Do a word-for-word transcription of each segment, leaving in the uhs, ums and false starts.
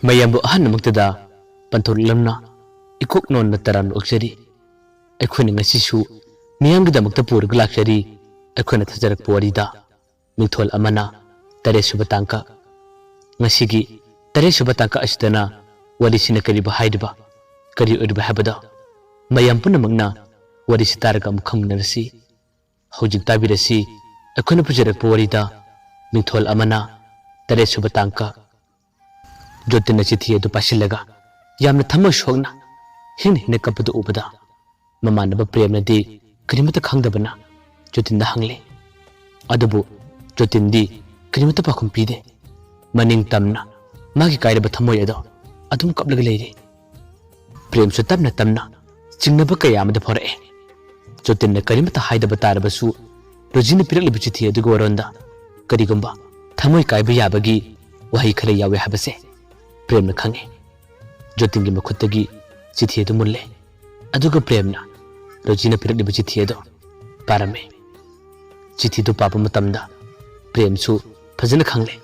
ꯃꯌꯥꯝꯕꯨ ꯑꯍꯥꯟꯕꯃꯛꯇꯗ ꯄꯟꯊꯧꯔꯛꯂꯝꯅ ꯏꯀꯣꯛ ꯅꯣꯟꯅ ꯇꯔꯥꯝꯅ ꯑꯣꯛꯆꯔꯤ꯫ ꯑꯩꯈꯣꯏꯅ ꯉꯁꯤꯁꯨ ꯃꯤꯌꯥꯝꯒꯤꯗꯃꯛꯇ ꯄꯨꯔꯒ ꯂꯥꯛꯆꯔꯤ ꯑꯩꯈꯣꯏꯅ ꯊꯥꯖꯔꯛꯄ ꯋꯥꯔꯤꯗ꯫ ꯃꯤꯡꯊꯣꯜ ꯑꯃꯅ ꯇꯔꯦꯠ ꯁꯨꯕ ꯇꯥꯡꯀꯛ꯫ ꯉꯁꯤꯒꯤ ꯇꯔꯦꯠ ꯁꯨꯕ ꯇꯥꯡꯀꯛ ꯑꯁꯤꯗꯅ ꯋꯥꯔꯤꯁꯤꯅ ꯀꯔꯤꯕꯨ ꯍꯥꯏꯔꯤꯕ, ꯀꯔꯤ ꯑꯣꯏꯔꯤꯕ ꯍꯥꯏꯕꯗꯣ ꯃꯌꯥꯝ ꯄꯨꯝꯅꯃꯛꯅ ꯋꯥꯔꯤꯁꯤ ꯇꯥꯔꯒ ꯑꯃꯨꯛ ꯈꯪꯃꯤꯟꯅꯔꯁꯤ꯫ ꯍꯧꯖꯤꯛ ꯇꯥꯕꯤꯔꯁꯤ ꯑꯩꯈꯣꯏꯅ ꯄꯨꯖꯔꯛꯄ ꯋꯥꯔꯤꯗ ꯃꯤꯡꯊꯣꯜ ꯑꯃꯅ ꯇꯔꯦꯠ ꯁꯨꯕ ꯇꯥꯡꯀꯛ꯫ ꯖꯣꯇꯤꯟꯅ ꯆꯤꯊꯤ ꯑꯗꯨ ꯄꯥꯏꯁꯤꯜꯂꯒ ꯌꯥꯝꯅ ꯊꯃꯣꯏ ꯁꯣꯛꯅ ꯍꯤꯡꯅ ꯍꯤꯡꯅ ꯀꯞꯄꯗꯨ ꯎꯕꯗ ꯃꯃꯥꯟꯅꯕ ꯄ꯭ꯔꯦꯝꯅꯗꯤ ꯀꯔꯤꯃꯠꯇ ꯈꯪꯗꯕꯅ ꯖꯣꯇꯤꯟꯗ ꯍꯪꯂꯦ꯫ ꯑꯗꯨꯕꯨ ꯖꯣꯇꯤꯟꯗꯤ ꯀꯔꯤꯃꯠꯇ ꯄꯥꯎꯈꯨꯝ ꯄꯤꯗꯦ꯫ ꯃꯅꯤꯡ ꯇꯝꯅ ꯃꯥꯒꯤ ꯀꯥꯏꯔꯕ ꯊꯃꯣꯏ ꯑꯗꯣ ꯑꯗꯨꯝ ꯀꯞꯂꯒ ꯂꯩꯔꯤ꯫ ꯄ꯭ꯔꯦꯝꯁꯨ ꯇꯞꯅ ꯇꯞꯅ ꯆꯤꯡꯅꯕ ꯀꯌꯥ ꯑꯃꯗ ꯐꯥꯎꯔꯛꯑꯦ꯫ ꯖꯣꯇꯤꯟꯅ ꯀꯔꯤꯃꯠꯇ ꯍꯥꯏꯗꯕ ꯇꯥꯔꯕꯁꯨ ꯔꯣꯖꯤꯅ ꯄꯤꯔꯛꯂꯤꯕ ꯆꯤꯊꯤ ꯑꯗꯨꯒꯤ ꯋꯥꯔꯣꯟꯗ ꯀꯔꯤꯒꯨꯝꯕ ꯊꯃꯣꯏ ꯀꯥꯏꯕ ꯌꯥꯕꯒꯤ ꯋꯥꯍꯩ ꯈꯔ ꯌꯥꯎꯏ ꯍꯥꯏꯕꯁꯦ ꯄ꯭ꯔꯦꯝꯅ ꯈꯪꯉꯤ꯫ ꯖꯣꯇꯤꯟꯒꯤ ꯃꯈꯨꯠꯇꯒꯤ ꯆꯤꯊꯤ ꯑꯗꯨ ꯃꯨꯜꯂꯦ꯫ ꯑꯗꯨꯒ ꯄ꯭ꯔꯦꯝꯅ ꯔꯣꯖꯤꯅ ꯄꯤꯔꯛꯂꯤꯕ ꯆꯤꯊꯤ ꯑꯗꯨ ꯄꯥꯔꯝꯃꯤ꯫ ꯆꯤꯊꯤꯗꯨ ꯄꯥꯕ ꯃꯇꯝꯗ ꯄ꯭ꯔꯦꯝꯁꯨ ꯐꯖꯅ ꯈꯪꯂꯦ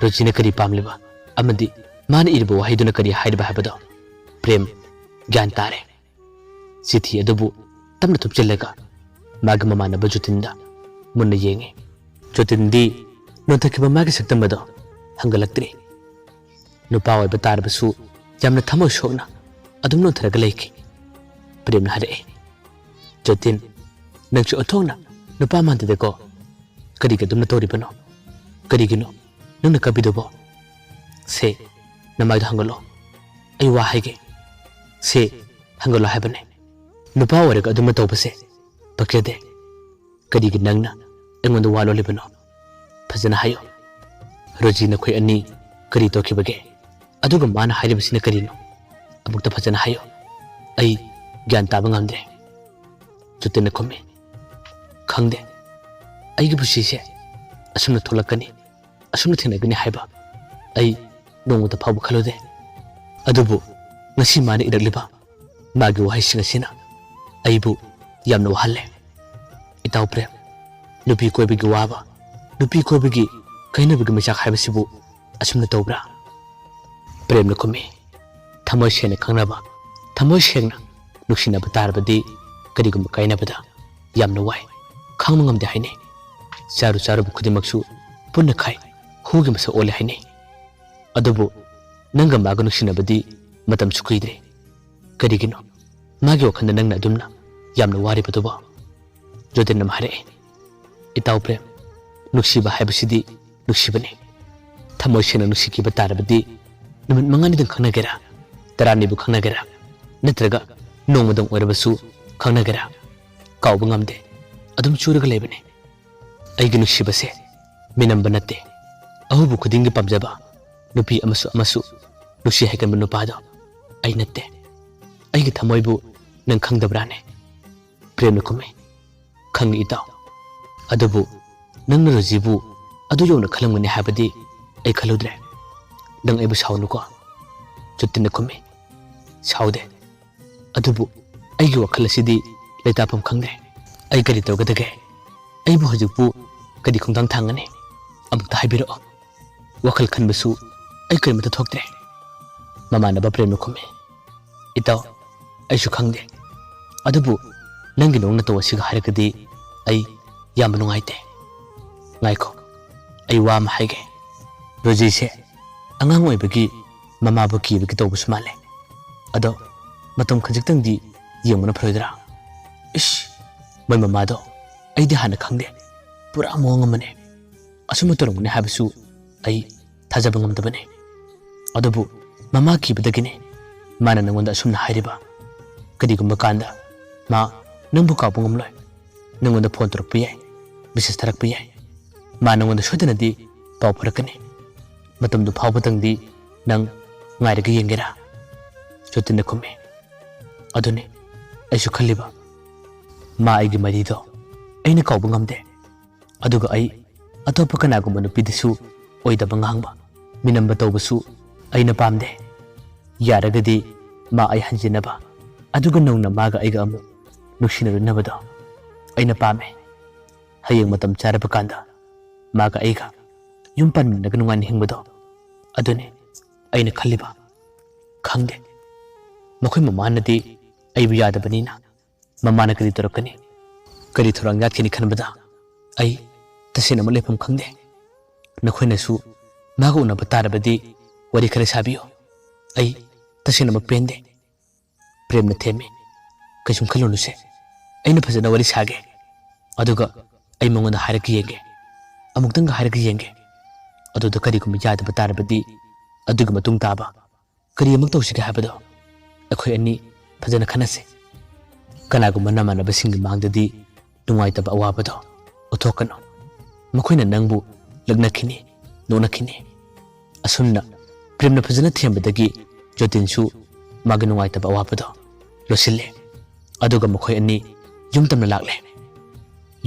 ꯔꯣꯖꯤꯅ ꯀꯔꯤ ꯄꯥꯝꯂꯤꯕ ꯑꯃꯗꯤ ꯃꯥꯅ ꯏꯔꯤꯕ ꯋꯥꯍꯩꯗꯨꯅ ꯀꯔꯤ ꯍꯥꯏꯔꯤꯕ ꯍꯥꯏꯕꯗꯣ꯫ ꯄ꯭ꯔꯦꯝ ꯒ꯭ꯌꯥꯟ ꯇꯥꯔꯦ꯫ ꯆꯤꯊꯤ ꯑꯗꯨꯕꯨ ꯇꯞꯅ ꯊꯨꯞꯆꯤꯜꯂꯒ ꯃꯥꯒꯤ ꯃꯃꯥꯟꯅꯕ ꯖꯣꯇꯤꯟꯗ ꯃꯨꯟꯅ ꯌꯦꯡꯉꯤ꯫ ꯖꯣꯇꯤꯟꯗꯤ ꯅꯣꯟꯊꯈꯤꯕ ꯃꯥꯒꯤ ꯁꯛꯇꯝ ꯑꯗꯣ ꯍꯟꯒꯠꯂꯛꯇ꯭ꯔꯤ꯫ ꯅꯨꯄꯥ ꯑꯣꯏꯕ ꯇꯥꯔꯕꯁꯨ ꯌꯥꯝꯅ ꯊꯃꯣꯏ ꯁꯣꯛꯅ ꯑꯗꯨꯝ ꯅꯣꯟꯊꯔꯒ ꯂꯩꯈꯤ꯫ ꯄ꯭ꯔꯦꯝꯅ ꯍꯥꯏꯔꯛꯏ, "ꯖꯣꯇꯤꯟ, ꯅꯪꯁꯨ ꯑꯣꯟꯊꯣꯛꯅ ꯅꯨꯄꯥ ꯃꯥꯟꯗꯦꯗꯀꯣ꯫ ꯀꯔꯤꯒꯤ ꯑꯗꯨꯝꯅ ꯇꯧꯔꯤꯕꯅꯣ? ꯀꯔꯤꯒꯤꯅꯣ ꯅꯪꯅ ꯀꯞꯄꯤꯗꯨꯕꯣ? ꯁꯦ, ꯅꯃꯥꯏꯗꯣ ꯍꯪꯒꯠꯂꯣ꯫ ꯑꯩ ꯋꯥ ꯍꯥꯏꯒꯦ꯫ ꯁꯦ, ꯍꯪꯒꯠꯂꯣ ꯍꯥꯏꯕꯅꯦ꯫ ꯅꯨꯄꯥ ꯑꯣꯏꯔꯒ ꯑꯗꯨꯝꯅ ꯇꯧꯕꯁꯦ ꯄꯛꯆꯗꯦ꯫ ꯀꯔꯤꯒꯤ ꯅꯪꯅ ꯑꯩꯉꯣꯟꯗ ꯋꯥ ꯂꯣꯜꯂꯤꯕꯅꯣ? ꯐꯖꯅ ꯍꯥꯏꯌꯨ꯫ ꯔꯣꯖꯤ, ꯅꯈꯣꯏ ꯑꯅꯤ ꯀꯔꯤ ꯇꯧꯈꯤꯕꯒꯦ? ꯑꯗꯨꯒ ꯃꯥꯅ ꯍꯥꯏꯔꯤꯕꯁꯤꯅ ꯀꯔꯤꯅꯣ? ꯑꯃꯨꯛꯇ ꯐꯖꯅ ꯍꯥꯏꯌꯨ꯫ ꯑꯩ ꯒ꯭ꯌꯥꯟ ꯇꯥꯕ ꯉꯝꯗ꯭ꯔꯦ꯫" ꯖꯣꯇꯤꯟꯅ ꯈꯨꯝꯃꯤ, "ꯈꯪꯗꯦ꯫ ꯑꯩꯒꯤ ꯄꯨꯟꯁꯤꯁꯦ ꯑꯁꯨꯝꯅ ꯊꯣꯛꯂꯛꯀꯅꯤ, ꯑꯁꯨꯝꯅ ꯊꯦꯡꯅꯒꯅꯤ ꯍꯥꯏꯕ ꯑꯩ ꯅꯣꯡꯃꯇ ꯐꯥꯎꯕ ꯈꯜꯂꯨꯗꯦ꯫ ꯑꯗꯨꯕꯨ ꯉꯁꯤ ꯃꯥꯅ ꯏꯔꯛꯂꯤꯕ ꯃꯥꯒꯤ ꯋꯥꯍꯩꯁꯤꯡ ꯑꯁꯤꯅ ꯑꯩꯕꯨ ꯌꯥꯝꯅ ꯋꯥꯍꯜꯂꯦ꯫ ꯏꯇꯥꯎ ꯄ꯭ꯔꯦꯝ, ꯅꯨꯄꯤ ꯀꯣꯏꯕꯒꯤ ꯋꯥꯕ, ꯅꯨꯄꯤ ꯀꯣꯏꯕꯒꯤ ꯀꯥꯏꯅꯕꯒꯤ ꯃꯩꯆꯥꯛ ꯍꯥꯏꯕꯁꯤꯕꯨ ꯑꯁꯨꯝꯅ ꯇꯧꯕ꯭ꯔꯥ? ꯄ꯭ꯔꯦꯝꯅ ꯈꯨꯝꯃꯤ, ꯊꯃꯣꯏ ꯁꯦꯡꯅ ꯈꯪꯅꯕ, ꯊꯃꯣꯏ ꯁꯦꯡꯅ ꯅꯨꯡꯁꯤꯅꯕ ꯇꯥꯔꯕꯗꯤ ꯀꯔꯤꯒꯨꯝꯕ ꯀꯥꯏꯅꯕꯗ ꯌꯥꯝꯅ ꯋꯥꯏ, ꯈꯥꯡꯕ ꯉꯝꯗꯦ ꯍꯥꯏꯅꯩ꯫ ꯆꯥꯔꯨ ꯆꯥꯔꯨꯕ ꯈꯨꯗꯤꯡꯃꯛꯁꯨ ꯄꯨꯟꯅ ꯈꯥꯏ, ꯍꯨꯒꯤ ꯃꯁꯛ ꯑꯣꯜꯂꯦ ꯍꯥꯏꯅꯩ꯫ ꯑꯗꯨꯕꯨ ꯅꯪꯒ ꯃꯥꯒ ꯅꯨꯡꯁꯤꯅꯕꯗꯤ ꯃꯇꯝꯁꯨ ꯀꯨꯏꯗ꯭ꯔꯦ꯫ ꯀꯔꯤꯒꯤꯅꯣ ꯃꯥꯒꯤ ꯋꯥꯈꯜꯗ ꯅꯪꯅ ꯑꯗꯨꯝꯅ ꯌꯥꯝꯅ ꯋꯥꯔꯤꯕꯗꯨꯕꯣ? ꯖꯣꯇꯤꯟ ꯑꯃ ꯍꯥꯏꯔꯛꯏ, ꯏꯇꯥꯎ ꯄ꯭ꯔꯦꯝ, ꯅꯨꯡꯁꯤꯕ ꯍꯥꯏꯕꯁꯤꯗꯤ ꯅꯨꯡꯁꯤꯕꯅꯤ꯫ ꯊꯃꯣꯏ ꯁꯦꯡꯅ ꯅꯨꯡꯁꯤꯈꯤꯕ ꯇꯥꯔꯕꯗꯤ ꯅꯨꯃꯤꯠ ꯃꯉꯥꯅꯤꯗꯪ ꯈꯪꯅꯒꯦꯔꯥ, ꯇꯔꯥꯅꯤꯕꯨ ꯈꯪꯅꯒꯦꯔꯥ, ꯅꯠꯇ꯭ꯔꯒ ꯅꯣꯡꯃꯗꯪ ꯑꯣꯏꯔꯕꯁꯨ ꯈꯪꯅꯒꯦꯔꯥ, ꯀꯥꯎꯕ ꯉꯝꯗꯦ, ꯑꯗꯨꯝ ꯆꯨꯔꯒ ꯂꯩꯕꯅꯤ꯫ ꯑꯩꯒꯤ ꯅꯨꯡꯁꯤꯕꯁꯦ ꯃꯤꯅꯝꯕ ꯅꯠꯇꯦ, ꯑꯍꯧꯕ ꯈꯨꯗꯤꯡꯒꯤ ꯄꯥꯝꯖꯕ ꯅꯨꯄꯤ ꯑꯃꯁꯨ ꯑꯃꯁꯨ ꯅꯨꯡꯁꯤ ꯍꯥꯏꯒꯟꯕ ꯅꯨꯄꯥꯗꯣ ꯑꯩ ꯅꯠꯇꯦ꯫ ꯑꯩꯒꯤ ꯊꯃꯣꯏꯕꯨ ꯅꯪ ꯈꯪꯗꯕ꯭ꯔꯥꯅꯦ? ꯄ꯭ꯔꯦꯝꯅ ꯈꯨꯝꯃꯤ, ꯈꯪꯉꯤ ꯏꯇꯥꯎ꯫ ꯑꯗꯨꯕꯨ ꯅꯪꯅ ꯔꯣꯖꯤꯕꯨ ꯑꯗꯨ ꯌꯧꯅ ꯈꯜꯂꯝꯒꯅꯤ ꯍꯥꯏꯕꯗꯤ ꯑꯩ ꯈꯜꯂꯨꯗ꯭ꯔꯦ꯫ ꯅꯪ ꯑꯩꯕꯨ ꯁꯥꯎꯅꯨꯀꯣ꯫ ꯖꯣꯇꯤꯟꯅ ꯈꯨꯝꯃꯤ, ꯁꯥꯎꯗꯦ꯫ ꯑꯗꯨꯕꯨ ꯑꯩꯒꯤ ꯋꯥꯈꯜ ꯑꯁꯤꯗꯤ ꯂꯩꯇꯥꯐꯝ ꯈꯪꯗꯦ꯫ ꯑꯩ ꯀꯔꯤ ꯇꯧꯒꯗꯒꯦ? ꯑꯩꯕꯨ ꯍꯧꯖꯤꯛꯄꯨ ꯀꯔꯤ ꯈꯣꯡꯊꯥꯡ ꯊꯥꯡꯒꯅꯤ? ꯑꯃꯨꯛꯇ ꯍꯥꯏꯕꯤꯔꯛꯑꯣ꯫ ꯋꯥꯈꯜ ꯈꯟꯕꯁꯨ ꯑꯩ ꯀꯔꯤꯃꯠꯇ ꯊꯣꯛꯇ꯭ꯔꯦ꯫ ꯃꯃꯥꯟꯅꯕ ꯄ꯭ꯔꯦꯝꯅ ꯈꯨꯝꯃꯤ, ꯏꯇꯥꯎ, ꯑꯩꯁꯨ ꯈꯪꯗꯦ꯫ ꯑꯗꯨꯕꯨ ꯅꯪꯒꯤ ꯅꯑꯣꯡ ꯅꯇꯧ ꯑꯁꯤꯒ ꯍꯥꯏꯔꯒꯗꯤ ꯑꯩ ꯌꯥꯝꯅ ꯅꯨꯡꯉꯥꯏꯇꯦ꯫ ꯉꯥꯏꯈꯣ, ꯑꯩ ꯋꯥ ꯑꯃ ꯍꯥꯏꯒꯦ꯫ ꯔꯣꯖꯤꯁꯦ ꯑꯉꯥꯡ ꯑꯣꯏꯕꯒꯤ ꯃꯃꯥꯕꯨ ꯀꯤꯕꯒꯤ ꯇꯧꯕꯁꯨ ꯃꯥꯜꯂꯦ꯫ ꯑꯗꯣ ꯃꯇꯝ ꯈꯖꯤꯛꯇꯪꯗꯤ ꯌꯦꯡꯕꯅ ꯐꯔꯣꯏꯗ꯭ꯔꯥ? ꯏꯁ, ꯃꯣꯏ ꯃꯃꯥꯗꯣ ꯑꯩꯗꯤ ꯍꯥꯟꯅ ꯈꯪꯗꯦ꯫ ꯄꯨꯔꯥ ꯃꯑꯣꯡ ꯑꯃꯅꯦ꯫ ꯑꯁꯨꯝꯅ ꯇꯧꯔꯝꯒꯅꯤ ꯍꯥꯏꯕꯁꯨ ꯑꯩ ꯊꯥꯖꯕ ꯉꯝꯗꯕꯅꯤ꯫ ꯑꯗꯨꯕꯨ ꯃꯃꯥ ꯀꯤꯕꯗꯒꯤꯅꯤ ꯃꯥꯅ ꯅꯪꯉꯣꯟꯗ ꯑꯁꯨꯝꯅ ꯍꯥꯏꯔꯤꯕ꯫ ꯀꯔꯤꯒꯨꯝꯕ ꯀꯥꯟꯗ ꯃꯥ ꯅꯪꯕꯨ ꯀꯥꯎꯕ ꯉꯝꯂꯣꯏ꯫ ꯅꯪꯉꯣꯟꯗ ꯐꯣꯟ ꯇꯧꯔꯛꯄ ꯌꯥꯏ, ꯃꯦꯁꯦꯖ ꯊꯥꯔꯛꯄ ꯌꯥꯏ꯫ ꯃꯥ ꯅꯪꯉꯣꯟꯗ ꯁꯣꯏꯗꯅꯗꯤ ꯄꯥꯎ ꯐꯥꯎꯔꯛꯀꯅꯤ꯫ ꯃꯇꯝꯗꯨ ꯐꯥꯎꯕꯗꯪꯗꯤ ꯅꯪ ꯉꯥꯏꯔꯒ ꯌꯦꯡꯒꯦꯔꯥ? ꯖꯣꯇꯤꯟꯅ ꯈꯨꯝꯃꯤ, ꯑꯗꯨꯅꯤ ꯑꯩꯁꯨ ꯈꯜꯂꯤꯕ꯫ ꯃꯥ ꯑꯩꯒꯤ ꯃꯔꯤꯗꯣ ꯑꯩꯅ ꯀꯥꯎꯕ ꯉꯝꯗꯦ꯫ ꯑꯗꯨꯒ ꯑꯩ ꯑꯇꯣꯞꯄ ꯀꯅꯥꯒꯨꯝꯕ ꯅꯨꯄꯤꯗꯁꯨ ꯑꯣꯏꯗꯕ ꯉꯥꯡꯕ, ꯃꯤꯅꯝꯕ ꯇꯧꯕꯁꯨ ꯑꯩꯅ ꯄꯥꯝꯗꯦ꯫ ꯌꯥꯔꯒꯗꯤ ꯃꯥ ꯑꯩ ꯍꯟꯖꯤꯟꯅꯕ, ꯑꯗꯨꯒ ꯅꯧꯅ ꯃꯥꯒ ꯑꯩꯒ ꯑꯃꯨꯛ ꯅꯨꯡꯁꯤꯅꯔꯨꯅꯕꯗꯣ ꯑꯩꯅ ꯄꯥꯝꯃꯦ꯫ ꯍꯌꯦꯡ ꯃꯇꯝ ꯆꯥꯔꯕ ꯀꯥꯟꯗ ꯃꯥꯒ ꯑꯩꯒ ꯌꯨꯝ ꯄꯥꯟꯃꯤꯟꯅꯔꯒ ꯅꯨꯡꯉꯥꯏꯅ ꯍꯤꯡꯕꯗꯣ, ꯑꯗꯨꯅꯤ ꯑꯩꯅ ꯈꯜꯂꯤꯕ? ꯈꯪꯗꯦ꯫ ꯃꯈꯣꯏ ꯃꯃꯥꯅꯗꯤ ꯑꯩꯕꯨ ꯌꯥꯗꯕꯅꯤꯅ ꯃꯃꯥꯅ ꯀꯔꯤ ꯇꯧꯔꯛꯀꯅꯤ, ꯀꯔꯤ ꯊꯧꯔꯥꯡ ꯌꯥꯠꯀꯅꯤ ꯈꯟꯕꯗ ꯑꯩ ꯇꯁꯦꯡꯅꯃꯛ ꯂꯩꯐꯝ ꯈꯪꯗꯦ꯫ ꯅꯈꯣꯏꯅꯁꯨ ꯃꯥꯒ ꯎꯅꯕ ꯇꯥꯔꯕꯗꯤ ꯋꯥꯔꯤ ꯈꯔ ꯁꯥꯕꯤꯌꯨ꯫ ꯑꯩ ꯇꯁꯦꯡꯅꯃꯛ ꯄꯦꯟꯗꯦ꯫ ꯄ꯭ꯔꯦꯝꯅ ꯊꯦꯝꯃꯤ꯫ ꯀꯩꯁꯨꯝ ꯈꯜꯂꯨꯅꯨꯁꯦ꯫ ꯑꯩꯅ ꯐꯖꯅ ꯋꯥꯔꯤ ꯁꯥꯒꯦ꯫ ꯑꯗꯨꯒ ꯑꯩ ꯃꯉꯣꯟꯗ ꯍꯥꯏꯔꯛꯀ ꯌꯦꯡꯒꯦ꯫ ꯑꯃꯨꯛꯇꯪꯒ ꯍꯥꯏꯔꯛꯀ ꯌꯦꯡꯒꯦ꯫ ꯑꯗꯨꯗ ꯀꯔꯤꯒꯨꯝꯕ ꯌꯥꯗꯕ ꯇꯥꯔꯕꯗꯤ ꯑꯗꯨꯒꯤ ꯃꯇꯨꯡ ꯇꯥꯕ ꯀꯔꯤ ꯑꯃꯨꯛ ꯇꯧꯁꯤꯒꯦ ꯍꯥꯏꯕꯗꯣ ꯑꯩꯈꯣꯏ ꯑꯅꯤ ꯐꯖꯅ ꯈꯟꯅꯁꯤ꯫ ꯀꯅꯥꯒꯨꯝꯕ ꯅꯃꯥꯟꯅꯕꯁꯤꯡꯒꯤ ꯃꯥꯡꯗꯗꯤ ꯅꯨꯡꯉꯥꯏꯇꯕ ꯑꯋꯥꯕꯗꯣ ꯎꯠꯊꯣꯛꯀꯅꯨ꯫ ꯃꯈꯣꯏꯅ ꯅꯪꯕꯨ ꯂꯛꯅꯈꯤꯅꯤ, ꯅꯣꯛꯅꯈꯤꯅꯤ꯫ ꯑꯁꯨꯝꯅ ꯄ꯭ꯔꯦꯝꯅ ꯐꯖꯅ ꯊꯦꯝꯕꯗꯒꯤ ꯖꯣꯇꯤꯟꯁꯨ ꯃꯥꯒꯤ ꯅꯨꯡꯉꯥꯏꯇꯕ ꯑꯋꯥꯕꯗꯣ ꯂꯣꯏꯁꯤꯜꯂꯦ꯫ ꯑꯗꯨꯒ ꯃꯈꯣꯏ ꯑꯅꯤ ꯌꯨꯝ ꯇꯝꯅ ꯂꯥꯛꯂꯦ꯫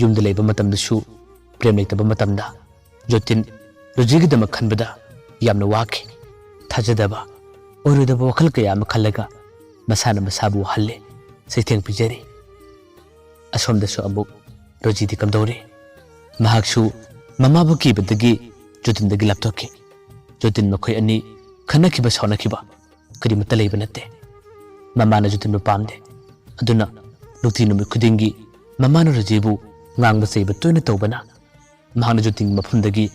ꯌꯨꯝꯗ ꯂꯩꯕ ꯃꯇꯝꯗꯁꯨ ꯄ꯭ꯔꯦꯝ ꯂꯩꯇꯕ ꯃꯇꯝꯗ ꯖꯣꯇꯤꯟ ꯔꯣꯖꯤꯒꯤꯗꯃꯛ ꯈꯟꯕꯗ ꯌꯥꯝꯅ ꯋꯥꯈꯤ꯫ ꯊꯥꯖꯗꯕ, ꯑꯣꯏꯔꯣꯏꯗꯕ ꯋꯥꯈꯜ ꯀꯌꯥ ꯑꯃ ꯈꯜꯂꯒ ꯃꯁꯥꯅ ꯃꯁꯥꯕꯨ ꯋꯥꯍꯜꯂꯦ, ꯆꯩꯊꯦꯡ ꯄꯤꯖꯔꯤ꯫ ꯑꯁꯣꯝꯗꯁꯨ ꯑꯃꯨꯛ ꯔꯣꯖꯤꯗꯤ ꯀꯝꯗꯧꯔꯤ? ꯃꯍꯥꯛꯁꯨ ꯃꯃꯥꯕꯨ ꯀꯤꯕꯗꯒꯤ ꯖꯣꯇꯤꯟꯗꯒꯤ ꯂꯥꯞꯊꯣꯛꯈꯤ꯫ ꯖꯣꯇꯤꯟ ꯃꯈꯣꯏ ꯑꯅꯤ ꯈꯟꯅꯈꯤꯕ ꯁꯥꯎꯅꯈꯤꯕ ꯀꯔꯤꯃꯠꯇ ꯂꯩꯕ ꯅꯠꯇꯦ꯫ ꯃꯃꯥꯅ ꯖꯣꯇꯤꯟꯕꯨ ꯄꯥꯝꯗꯦ꯫ ꯑꯗꯨꯅ ꯅꯨꯡꯇꯤ ꯅꯨꯃꯤꯠ ꯈꯨꯗꯤꯡꯒꯤ ꯃꯃꯥꯅ ꯔꯣꯖꯤꯕꯨ ꯉꯥꯡꯕ ꯆꯩꯕ ꯇꯣꯏꯅ ꯇꯧꯕꯅ ꯃꯍꯥꯛꯅ ꯖꯣꯇꯤꯟꯒꯤ ꯃꯐꯝꯗꯒꯤ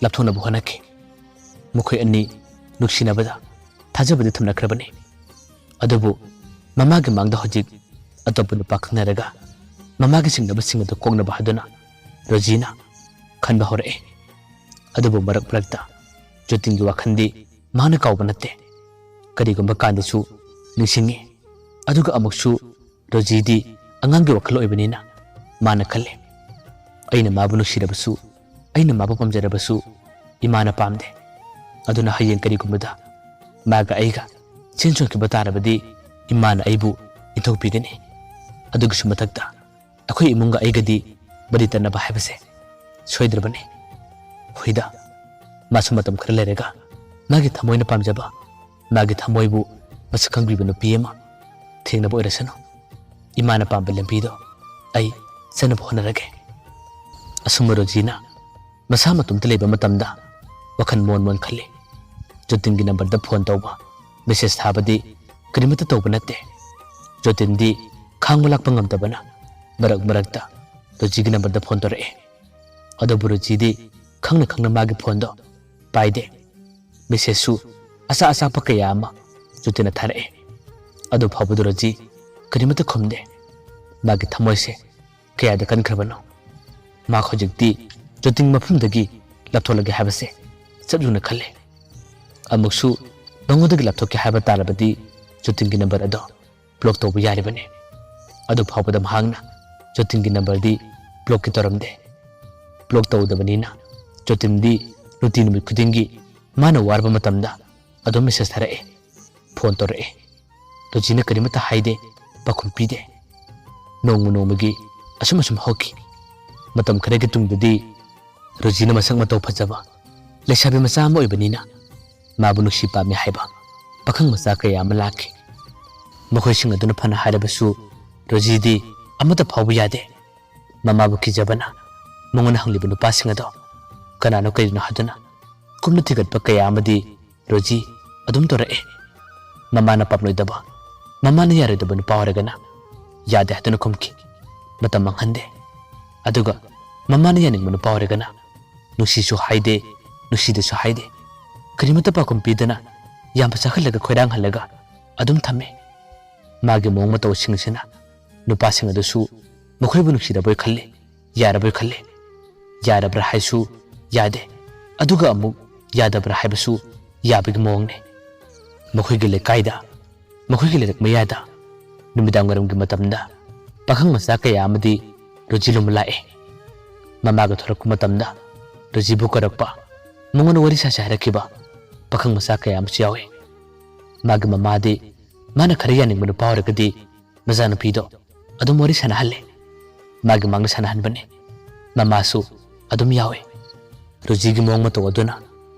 ꯂꯥꯞꯊꯣꯛꯅꯕ ꯍꯣꯠꯅꯈꯤ꯫ ꯃꯈꯣꯏ ꯑꯅꯤ ꯅꯨꯡꯁꯤꯅꯕꯗ ꯊꯥꯖꯕꯗꯤ ꯊꯝꯅꯈ꯭ꯔꯕꯅꯤ꯫ ꯑꯗꯨꯕꯨ ꯃꯃꯥꯒꯤ ꯃꯥꯡꯗ ꯍꯧꯖꯤꯛ ꯑꯇꯣꯞꯄ ꯅꯨꯄꯥ ꯈꯪꯅꯔꯒ ꯃꯃꯥꯒꯤ ꯆꯤꯡꯅꯕꯁꯤꯡ ꯑꯗꯨ ꯀꯣꯛꯅꯕ ꯍꯥꯏꯗꯨꯅ ꯔꯣꯖꯤꯅ ꯈꯟꯕ ꯍꯧꯔꯛꯑꯦ꯫ ꯑꯗꯨꯕꯨ ꯃꯔꯛ ꯃꯔꯛꯇ ꯖꯣꯇꯤꯟꯒꯤ ꯋꯥꯈꯜꯗꯤ ꯃꯍꯥꯛꯅ ꯀꯥꯎꯕ ꯅꯠꯇꯦ꯫ ꯀꯔꯤꯒꯨꯝꯕ ꯀꯥꯟꯗꯁꯨ ꯅꯤꯡꯁꯤꯡꯉꯤ꯫ ꯑꯗꯨꯒ ꯑꯃꯨꯛꯁꯨ ꯔꯣꯖꯤꯗꯤ ꯑꯉꯥꯡꯒꯤ ꯋꯥꯈꯜ ꯑꯣꯏꯕꯅꯤꯅ ꯃꯥꯅ ꯈꯜꯂꯤ, "ꯑꯩꯅ ꯃꯥꯕꯨ ꯅꯨꯡꯁꯤꯔꯕꯁꯨ, ꯑꯩꯅ ꯃꯥꯕꯨ ꯄꯥꯝꯖꯔꯕꯁꯨ ꯏꯃꯥꯅ ꯄꯥꯝꯗꯦ꯫ ꯑꯗꯨꯅ ꯍꯌꯦꯡ ꯀꯔꯤꯒꯨꯝꯕꯗ ꯃꯥꯒ ꯑꯩꯒ ꯆꯦꯟ ꯆꯣꯡꯈꯤꯕ ꯇꯥꯔꯕꯗꯤ ꯏꯃꯥꯅ ꯑꯩꯕꯨ ꯏꯟꯊꯣꯛꯄꯤꯒꯅꯤ꯫ ꯑꯗꯨꯒꯤꯁꯨ ꯃꯊꯛꯇ ꯑꯩꯈꯣꯏ ꯏꯃꯨꯡꯒ ꯑꯩꯒꯗꯤ ꯃꯔꯤ ꯇꯠꯅꯕ ꯍꯥꯏꯕꯁꯦ ꯁꯣꯏꯗ꯭ꯔꯕꯅꯤ꯫" ꯍꯣꯏꯗ, ꯃꯥꯁꯨ ꯃꯇꯝ ꯈꯔ ꯂꯩꯔꯒ ꯃꯥꯒꯤ ꯊꯃꯣꯏꯅ ꯄꯥꯝꯖꯕ, ꯃꯥꯒꯤ ꯊꯃꯣꯏꯕꯨ ꯃꯁꯛ ꯈꯪꯕꯤꯕ ꯅꯨꯄꯤ ꯑꯃ ꯊꯦꯡꯅꯕ ꯑꯣꯏꯔꯁꯅꯨ꯫ ꯏꯃꯥꯅ ꯄꯥꯝꯕ ꯂꯝꯕꯤꯗꯣ ꯑꯩ ꯆꯠꯅꯕ ꯍꯣꯠꯅꯔꯒꯦ꯫ ꯑꯁꯨꯝꯅ ꯔꯣꯖꯤꯅ ꯃꯁꯥ ꯃꯇꯣꯝꯇ ꯂꯩꯕ ꯃꯇꯝꯗ ꯋꯥꯈꯜ ꯃꯣꯟ ꯃꯣꯟ ꯈꯜꯂꯤ꯫ ꯖꯣꯇꯤꯟꯒꯤ ꯅꯝꯕꯔꯗ ꯐꯣꯟ ꯇꯧꯕ, ꯃꯦꯁꯦꯖ ꯊꯥꯕꯗꯤ ꯀꯔꯤꯃꯠꯇ ꯇꯧꯕ ꯅꯠꯇꯦ꯫ ꯖꯣꯇꯤꯟꯗꯤ ꯈꯥꯡꯕ ꯂꯥꯛꯄ ꯉꯝꯗꯕꯅ ꯃꯔꯛ ꯃꯔꯛꯇ ꯔꯣꯖꯤꯒꯤ ꯅꯝꯕꯔꯗ ꯐꯣꯟ ꯇꯧꯔꯛꯑꯦ꯫ ꯑꯗꯨꯕꯨ ꯔꯣꯖꯤꯗꯤ ꯈꯪꯅ ꯈꯪꯅ ꯃꯥꯒꯤ ꯐꯣꯟꯗꯣ ꯄꯥꯏꯗꯦ꯫ ꯃꯦꯁꯦꯖꯁꯨ ꯑꯆꯥ ꯑꯆꯥꯛꯄ ꯀꯌꯥ ꯑꯃ ꯖꯣꯇꯤꯟꯅ ꯊꯥꯔꯛꯑꯦ꯫ ꯑꯗꯨ ꯐꯥꯎꯕꯗ ꯔꯣꯖꯤ ꯀꯔꯤꯃꯠꯇ ꯈꯨꯝꯗꯦ꯫ ꯃꯥꯒꯤ ꯊꯃꯣꯏꯁꯦ ꯀꯌꯥꯗ ꯀꯟꯈ꯭ꯔꯕꯅꯣ꯫ ꯃꯥ ꯍꯧꯖꯤꯛꯇꯤ ꯖꯣꯇꯤꯟ ꯃꯐꯝꯗꯒꯤ ꯂꯥꯞꯊꯣꯛꯂꯒꯦ ꯍꯥꯏꯕꯁꯦ ꯆꯞ ꯌꯨꯡꯅ ꯈꯜꯂꯦ꯫ ꯑꯃꯨꯛꯁꯨ ꯃꯉꯣꯟꯗꯒꯤ ꯂꯥꯞꯊꯣꯛꯀꯦ ꯍꯥꯏꯕ ꯇꯥꯔꯕꯗꯤ ꯖꯣꯇꯤꯟꯒꯤ ꯅꯝꯕꯔ ꯑꯗꯣ ꯕ꯭ꯂꯣꯛ ꯇꯧꯕ ꯌꯥꯔꯤꯕꯅꯤ꯫ ꯑꯗꯨ ꯐꯥꯎꯕꯗ ꯃꯍꯥꯛꯅ ꯖꯣꯇꯤꯟꯒꯤ ꯅꯝꯕꯔꯗꯤ ꯕ꯭ꯂꯣꯛꯀꯤ ꯇꯧꯔꯝꯗꯦ꯫ ꯕ꯭ꯂꯣꯛ ꯇꯧꯗꯕꯅꯤꯅ ꯖꯣꯇꯤꯟꯗꯤ ꯅꯨꯡꯇꯤ ꯅꯨꯃꯤꯠ ꯈꯨꯗꯤꯡꯒꯤ ꯃꯥꯅ ꯋꯥꯔꯕ ꯃꯇꯝꯗ ꯑꯗꯨꯝ ꯃꯦꯁꯦꯖ ꯊꯥꯔꯛꯑꯦ, ꯐꯣꯟ ꯇꯧꯔꯛꯑꯦ꯫ ꯔꯣꯖꯤꯅ ꯀꯔꯤꯃꯠꯇ ꯍꯥꯏꯗꯦ, ꯄꯥꯎꯈꯨꯝ ꯄꯤꯗꯦ꯫ ꯅꯣꯡꯃ ꯅꯣꯡꯃꯒꯤ ꯑꯁꯨꯝ ꯑꯁꯨꯝ ꯍꯧꯈꯤ꯫ ꯃꯇꯝ ꯈꯔꯒꯤ ꯇꯨꯡꯗꯗꯤ ꯔꯣꯖꯤꯅ ꯃꯁꯛ ꯃꯇꯧ ꯐꯖꯕ ꯂꯩꯁꯥꯕꯤ ꯃꯆꯥ ꯑꯃ ꯑꯣꯏꯕꯅꯤꯅ ꯃꯥꯕꯨ ꯅꯨꯡꯁꯤ ꯄꯥꯝꯃꯤ ꯍꯥꯏꯕ ꯄꯥꯈꯪ ꯃꯆꯥ ꯀꯌꯥ ꯑꯃ ꯂꯥꯛꯈꯤ꯫ ꯃꯈꯣꯏꯁꯤꯡ ꯑꯗꯨꯅ ꯐꯅ ꯍꯥꯏꯔꯕꯁꯨ ꯔꯣꯖꯤꯗꯤ ꯑꯃꯠꯇ ꯐꯥꯎꯕ ꯌꯥꯗꯦ꯫ ꯃꯃꯥꯕꯨ ꯀꯤꯖꯕꯅ ꯃꯉꯣꯟꯗ ꯍꯪꯂꯤꯕ ꯅꯨꯄꯥꯁꯤꯡ ꯑꯗꯣ ꯀꯅꯥꯅꯣ ꯀꯔꯤꯅꯣ ꯍꯥꯏꯗꯨꯅ ꯀꯨꯞꯅ ꯊꯤꯒꯠꯄ ꯀꯌꯥ ꯑꯃꯗꯤ ꯔꯣꯖꯤ ꯑꯗꯨꯝ ꯇꯧꯔꯛꯑꯦ꯫ ꯃꯃꯥꯅ ꯄꯥꯝꯂꯣꯏꯗꯕ, ꯃꯃꯥꯅ ꯌꯥꯔꯣꯏꯗꯕ ꯅꯨꯄꯥ ꯑꯣꯏꯔꯒꯅ ꯌꯥꯗꯦ ꯍꯥꯏꯗꯨꯅ ꯈꯨꯝꯈꯤ꯫ ꯃꯇꯝ ꯃꯥꯡꯍꯟꯗꯦ꯫ ꯑꯗꯨꯒ ꯃꯃꯥꯅ ꯌꯥꯅꯤꯡꯕ ꯅꯨꯄꯥ ꯑꯣꯏꯔꯒꯅ ꯅꯨꯡꯁꯤꯁꯨ ꯍꯥꯏꯗꯦ, ꯅꯨꯡꯁꯤꯗꯦꯁꯨ ꯍꯥꯏꯗꯦ꯫ ꯀꯔꯤꯃꯠꯇ ꯄꯥꯎꯈꯨꯝ ꯄꯤꯗꯅ ꯌꯥꯝꯕ ꯆꯥꯍꯜꯂꯒ ꯈꯣꯏꯔꯥꯡꯍꯜꯂꯒ ꯑꯗꯨꯝ ꯊꯝꯃꯦ꯫ ꯃꯥꯒꯤ ꯃꯑꯣꯡ ꯃꯇꯧꯁꯤꯡ ꯑꯁꯤꯅ ꯅꯨꯄꯥꯁꯤꯡ ꯑꯗꯨꯁꯨ ꯃꯈꯣꯏꯕꯨ ꯅꯨꯡꯁꯤꯔꯕꯣꯏ ꯈꯜꯂꯤ, ꯌꯥꯔꯕꯣꯏ ꯈꯜꯂꯤ꯫ ꯌꯥꯔꯕ꯭ꯔꯥ ꯍꯥꯏꯁꯨ ꯌꯥꯗꯦ, ꯑꯗꯨꯒ ꯑꯃꯨꯛ ꯌꯥꯗꯕ꯭ꯔꯥ ꯍꯥꯏꯕꯁꯨ ꯌꯥꯕꯒꯤ ꯃꯑꯣꯡꯅꯤ꯫ ꯃꯈꯣꯏꯒꯤ ꯂꯩꯀꯥꯏꯗ, ꯃꯈꯣꯏꯒꯤ ꯂꯩꯔꯛ ꯃꯌꯥꯗ ꯅꯨꯃꯤꯗꯥꯡ ꯋꯥꯏꯔꯝꯒꯤ ꯃꯇꯝꯗ ꯄꯥꯈꯪ ꯃꯆꯥ ꯀꯌꯥ ꯑꯃꯗꯤ ꯔꯣꯖꯤ ꯂꯨꯝꯕ ꯂꯥꯛꯑꯦ꯫ ꯃꯃꯥꯒ ꯊꯣꯔꯛꯄ ꯃꯇꯝꯗ ꯔꯣꯖꯤꯕꯨ ꯀꯧꯔꯛꯄ, ꯃꯉꯣꯟꯗ ꯋꯥꯔꯤ ꯁꯥꯁꯦ ꯍꯥꯏꯔꯛꯈꯤꯕ ꯄꯥꯈꯪ ꯃꯆꯥ ꯀꯌꯥ ꯑꯃꯁꯨ ꯌꯥꯎꯏ꯫ ꯃꯥꯒꯤ ꯃꯃꯥꯗꯤ ꯃꯥꯅ ꯈꯔ ꯌꯥꯅꯤꯡꯕ ꯅꯨꯄꯥ ꯑꯣꯏꯔꯒꯗꯤ ꯃꯆꯥꯅꯨꯄꯤꯗꯣ ꯑꯗꯨꯝ ꯋꯥꯔꯤ ꯁꯥꯟꯅꯍꯜꯂꯦ꯫ ꯃꯥꯒꯤ ꯃꯥꯡꯗ ꯁꯥꯟꯅꯍꯟꯕꯅꯦ꯫ ꯃꯃꯥꯁꯨ ꯑꯗꯨꯝ ꯌꯥꯎꯏ꯫ ꯔꯣꯖꯤꯒꯤ ꯃꯑꯣꯡ ꯃꯇꯧ ꯑꯗꯨꯅ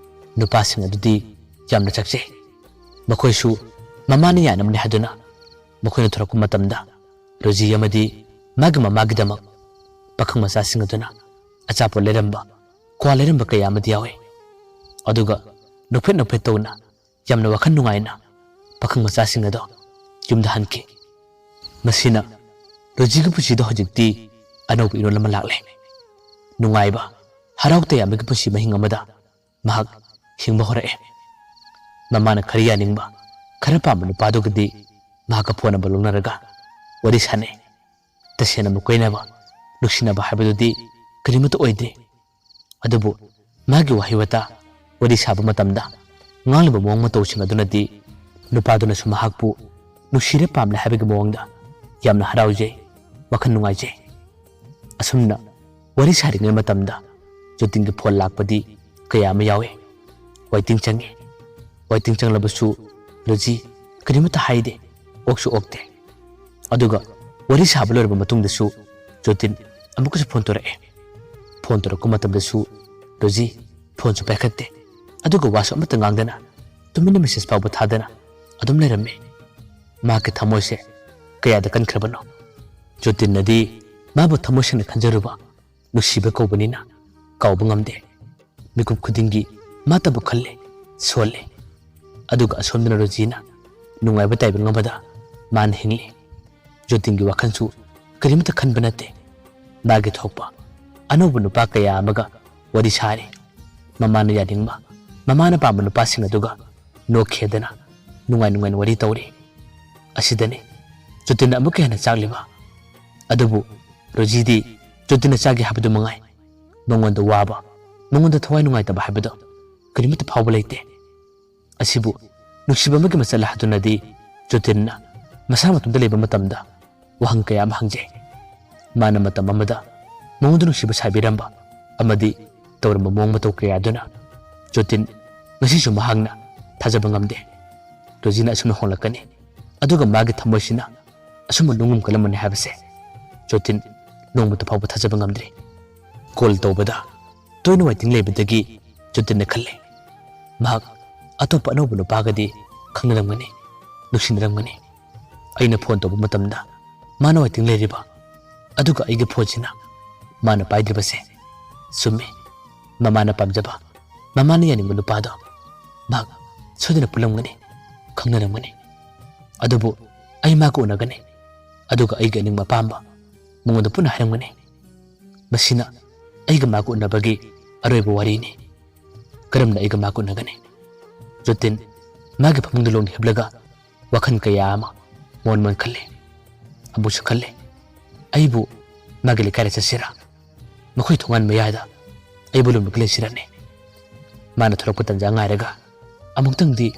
ꯅꯨꯄꯥꯁꯤꯡ ꯑꯗꯨꯗꯤ ꯌꯥꯝꯅ ꯆꯥꯛꯆꯩ꯫ ꯃꯈꯣꯏꯁꯨ ꯃꯃꯥꯅ ꯌꯥꯅꯕꯅꯤ ꯍꯥꯏꯗꯨꯅ ꯃꯈꯣꯏꯅ ꯊꯣꯔꯛꯄ ꯃꯇꯝꯗ ꯔꯣꯖꯤ ꯑꯃꯗꯤ ꯃꯥꯒꯤ ꯃꯃꯥꯒꯤꯗꯃꯛ ꯄꯥꯈꯪ ꯃꯆꯥꯁꯤꯡ ꯑꯗꯨꯅ ꯑꯆꯥꯄꯣꯠ ꯂꯩꯔꯝꯕ, ꯀ꯭ꯋꯥ ꯂꯩꯔꯝꯕ ꯀꯌꯥ ꯑꯃꯗꯤ ꯌꯥꯎꯏ꯫ ꯑꯗꯨꯒ ꯅꯣꯛꯐꯦꯠ ꯅꯣꯛꯐꯦꯠ ꯇꯧꯅ ꯌꯥꯝꯅ ꯋꯥꯈꯜ ꯅꯨꯡꯉꯥꯏꯅ ꯄꯥꯈꯪ ꯃꯆꯥꯁꯤꯡ ꯑꯗꯣ ꯌꯨꯝꯗ ꯍꯟꯈꯤ꯫ ꯃꯁꯤꯅ ꯔꯣꯖꯤꯒꯤ ꯄꯨꯟꯁꯤꯗ ꯍꯧꯖꯤꯛꯇꯤ ꯑꯅꯧꯕ ꯏꯔꯣꯜ ꯑꯃ ꯂꯥꯛꯂꯦ꯫ ꯅꯨꯡꯉꯥꯏꯕ, ꯍꯔꯥꯎ ꯇꯌꯥꯝꯕꯒꯤ ꯄꯨꯟꯁꯤ ꯃꯍꯤꯡ ꯑꯃꯗ ꯃꯍꯥꯛ ꯍꯤꯡꯕ ꯍꯧꯔꯛꯑꯦ꯫ ꯃꯃꯥꯅ ꯈꯔ ꯌꯥꯅꯤꯡꯕ, ꯈꯔ ꯄꯥꯝꯕ ꯅꯨꯄꯥꯗꯨꯒꯗꯤ ꯃꯍꯥꯛꯀ ꯐꯣꯟ ꯅꯝꯕꯔ ꯂꯧꯅꯔꯒ ꯋꯥꯔꯤ ꯁꯥꯟꯅꯩ꯫ ꯇꯁꯦꯡꯅ ꯃꯈꯣꯏꯅꯕ ꯅꯨꯡꯁꯤꯅꯕ ꯍꯥꯏꯕꯗꯨꯗꯤ ꯀꯔꯤꯃꯠꯇ ꯑꯣꯏꯗꯦ꯫ ꯑꯗꯨꯕꯨ ꯃꯥꯒꯤ ꯋꯥꯍꯩ ꯋꯥꯇꯥ ꯋꯥꯔꯤ ꯁꯥꯕ ꯃꯇꯝꯗ ꯉꯥꯡꯂꯤꯕ ꯃꯑꯣꯡ ꯃꯇꯧꯁꯤꯡ ꯑꯗꯨꯅꯗꯤ ꯅꯨꯄꯥꯗꯨꯅꯁꯨ ꯃꯍꯥꯛꯄꯨ ꯅꯨꯡꯁꯤꯔꯦ ꯄꯥꯝꯂꯦ ꯍꯥꯏꯕꯒꯤ ꯃꯑꯣꯡꯗ ꯌꯥꯝꯅ ꯍꯔꯥꯎꯖꯩ, ꯋꯥꯈꯜ ꯅꯨꯡꯉꯥꯏꯖꯩ꯫ ꯑꯁꯨꯝꯅ ꯋꯥꯔꯤ ꯁꯥꯔꯤꯉꯩ ꯃꯇꯝꯗ ꯖꯣꯇꯤꯟꯒꯤ ꯐꯣꯟ ꯂꯥꯛꯄꯗꯤ ꯀꯌꯥ ꯑꯃ ꯌꯥꯎꯏ꯫ ꯋꯥꯏꯇꯤꯡ ꯆꯪꯉꯤ꯫ ꯋꯥꯏꯇꯤꯡ ꯆꯪꯂꯕꯁꯨ ꯔꯣꯖꯤ ꯀꯔꯤꯃꯠꯇ ꯍꯥꯏꯗꯦ, ꯑꯣꯛꯁꯨ ꯑꯣꯛꯇꯦ꯫ ꯑꯗꯨꯒ ꯋꯥꯔꯤ ꯁꯥꯕ ꯂꯣꯏꯔꯕ ꯃꯇꯨꯡꯗꯁꯨ ꯖꯣꯇꯤꯟ ꯑꯃꯨꯛꯀꯁꯨ ꯐꯣꯟ ꯇꯧꯔꯛꯑꯦ꯫ ꯐꯣꯟ ꯇꯧꯔꯛꯄ ꯃꯇꯝꯗꯁꯨ ꯔꯣꯖꯤ ꯐꯣꯟꯁꯨ ꯄꯥꯏꯈꯠꯇꯦ, ꯑꯗꯨꯒ ꯋꯥꯁꯨ ꯑꯃꯠꯇ ꯉꯥꯡꯗꯅ ꯇꯨꯃꯤꯟꯅ ꯃꯦꯁꯦꯖ ꯐꯥꯎꯕ ꯊꯥꯗꯅ ꯑꯗꯨꯝ ꯂꯩꯔꯝꯃꯤ꯫ ꯃꯍꯥꯛꯀꯤ ꯊꯃꯣꯏꯁꯦ ꯀꯌꯥꯗ ꯀꯟꯈ꯭ꯔꯕꯅꯣ꯫ ꯖꯣꯇꯤꯟꯅꯗꯤ ꯃꯥꯕꯨ ꯊꯃꯣꯏ ꯁꯦꯡꯅ ꯈꯟꯖꯔꯨꯕ ꯅꯨꯡꯁꯤꯕ ꯀꯧꯕꯅꯤꯅ ꯀꯥꯎꯕ ꯉꯝꯗꯦ꯫ ꯃꯤꯀꯨꯞ ꯈꯨꯗꯤꯡꯒꯤ ꯃꯥꯇꯕꯨ ꯈꯜꯂꯦ, ꯁꯣꯜꯂꯦ꯫ ꯑꯗꯨꯒ ꯑꯁꯣꯝꯗꯅ ꯔꯣꯖꯤꯅ ꯅꯨꯡꯉꯥꯏꯕ ꯇꯥꯏꯕꯪ ꯑꯃꯗ ꯃꯥꯅ ꯍꯤꯡꯂꯤ꯫ ꯖꯣꯇꯤꯟꯒꯤ ꯋꯥꯈꯜꯁꯨ ꯀꯔꯤꯃꯠꯇ ꯈꯟꯕ ꯅꯠꯇꯦ꯫ ꯃꯥꯒꯤ ꯊꯣꯛꯄ ꯑꯅꯧꯕ ꯅꯨꯄꯥ ꯀꯌꯥ ꯑꯃꯒ ꯋꯥꯔꯤ ꯁꯥꯔꯤ꯫ ꯃꯃꯥꯅ ꯌꯥꯅꯤꯡꯕ, ꯃꯃꯥꯅ ꯄꯥꯝꯕ ꯅꯨꯄꯥꯁꯤꯡ ꯑꯗꯨꯒ ꯅꯣꯛꯈꯦꯗꯅ ꯅꯨꯡꯉꯥꯏ ꯅꯨꯡꯉꯥꯏꯅ ꯋꯥꯔꯤ ꯇꯧꯔꯤ꯫ ꯑꯁꯤꯗꯅꯤ ꯖꯣꯇꯤꯟꯅ ꯑꯃꯨꯛꯀ ꯍꯦꯟꯅ ꯆꯥꯛꯂꯤꯕ꯫ ꯑꯗꯨꯕꯨ ꯔꯣꯖꯤꯗꯤ ꯖꯣꯇꯤꯟꯅ ꯆꯥꯒꯦ ꯍꯥꯏꯕꯗꯨ ꯃꯉꯥꯏ꯫ ꯃꯉꯣꯟꯗ ꯋꯥꯕ, ꯃꯉꯣꯟꯗ ꯊꯋꯥꯏ ꯅꯨꯡꯉꯥꯏꯇꯕ ꯍꯥꯏꯕꯗꯣ ꯀꯔꯤꯃꯠꯇ ꯐꯥꯎꯕ ꯂꯩꯇꯦ꯫ ꯑꯁꯤꯕꯨ ꯅꯨꯡꯁꯤꯕ ꯑꯃꯒꯤ ꯃꯆꯜ ꯍꯥꯏꯗꯨꯅꯗꯤ ꯖꯣꯇꯤꯟꯅ ꯃꯁꯥ ꯃꯇꯣꯝꯇ ꯂꯩꯕ ꯃꯇꯝꯗ ꯋꯥꯍꯪ ꯀꯌꯥ ꯑꯃ ꯍꯪꯖꯩ꯫ ꯃꯥꯅ ꯃꯇꯝ ꯑꯃꯗ ꯃꯉꯣꯟꯗ ꯅꯨꯡꯁꯤꯕ ꯁꯥꯕꯤꯔꯝꯕ ꯑꯃꯗꯤ ꯇꯧꯔꯝꯕ ꯃꯑꯣꯡ ꯃꯇꯧ ꯀꯌꯥ ꯑꯗꯨꯅ ꯖꯣꯇꯤꯟ ꯉꯁꯤꯁꯨ ꯃꯍꯥꯛꯅ ꯊꯥꯖꯕ ꯉꯝꯗꯦ꯫ ꯔꯣꯖꯤꯅ ꯑꯁꯨꯝꯅ ꯍꯣꯡꯂꯛꯀꯅꯤ, ꯑꯗꯨꯒ ꯃꯥꯒꯤ ꯊꯃꯣꯏꯁꯤꯅ ꯑꯁꯨꯝꯕ ꯅꯨꯡꯉꯨꯝ ꯀꯜꯂꯝꯃꯅꯤ ꯍꯥꯏꯕꯁꯦ ꯖꯣꯇꯤꯟ ꯅꯣꯡꯃꯇ ꯐꯥꯎꯕ ꯊꯥꯖꯕ ꯉꯝꯗ꯭ꯔꯤ꯫ ꯀꯣꯜ ꯇꯧꯕꯗ ꯇꯣꯏꯅ ꯋꯥꯏꯇꯤꯡ ꯂꯩꯕꯗꯒꯤ ꯖꯣꯇꯤꯟꯅ ꯈꯜꯂꯦ, ꯃꯍꯥꯛ ꯑꯇꯣꯞꯄ ꯑꯅꯧꯕ ꯅꯨꯄꯥꯒꯗꯤ ꯈꯪꯅꯔꯝꯒꯅꯤ, ꯅꯨꯡꯁꯤꯅꯔꯝꯒꯅꯤ꯫ ꯑꯩꯅ ꯐꯣꯟ ꯇꯧꯕ ꯃꯇꯝꯗ ꯃꯥꯅ ꯋꯥꯏꯇꯤꯡ ꯂꯩꯔꯤꯕ, ꯑꯗꯨꯒ ꯑꯩꯒꯤ ꯐꯣꯟꯁꯤꯅ ꯃꯥꯅ ꯄꯥꯏꯗ꯭ꯔꯤꯕꯁꯦ ꯆꯨꯝꯃꯤ꯫ ꯃꯃꯥꯅ ꯄꯥꯝꯖꯕ, ꯃꯃꯥꯅ ꯌꯥꯅꯤꯡꯕ ꯅꯨꯄꯥꯗꯣ ꯃꯍꯥꯛ ꯁꯣꯏꯗꯅ ꯄꯨꯜꯂꯝꯒꯅꯤ, ꯈꯪꯅꯔꯝꯒꯅꯤ꯫ ꯑꯗꯨꯕꯨ ꯑꯩ ꯃꯥꯒ ꯎꯅꯒꯅꯤ, ꯑꯗꯨꯒ ꯑꯩꯒꯤ ꯑꯅꯤꯡꯕ ꯑꯄꯥꯝꯕ ꯃꯉꯣꯟꯗ ꯄꯨꯟꯅ ꯍꯥꯏꯔꯝꯒꯅꯤ꯫ ꯃꯁꯤꯅ ꯑꯩꯒ ꯃꯥꯒ ꯎꯅꯕꯒꯤ ꯑꯔꯣꯏꯕ ꯋꯥꯔꯤꯅꯤ꯫ ꯀꯔꯝꯅ ꯑꯩꯒ ꯃꯥꯒ ꯎꯅꯒꯅꯤ? ꯖꯣꯇꯤꯟ ꯃꯥꯒꯤ ꯐꯃꯨꯡꯗ ꯂꯣꯡꯅ ꯍꯤꯞꯂꯒ ꯋꯥꯈꯜ ꯀꯌꯥ ꯑꯃ ꯃꯣꯟ ꯃꯣꯟ ꯈꯜꯂꯤ꯫ ꯑꯃꯨꯛꯁꯨ ꯈꯜꯂꯤ, ꯑꯩꯕꯨ ꯃꯥꯒꯤ ꯂꯩꯀꯥꯏꯗ ꯆꯠꯁꯤꯔꯥ? ꯃꯈꯣꯏ ꯊꯣꯡꯒꯥꯟ ꯃꯌꯥꯏꯗ ꯑꯩꯕꯨ ꯂꯨꯝꯂꯒ ꯂꯩꯁꯤꯔꯅꯤ? ꯃꯥꯅ ꯊꯣꯔꯛꯄ ꯇꯟꯖꯥ ꯉꯥꯏꯔꯒ ꯑꯃꯨꯛꯇꯪꯗꯤ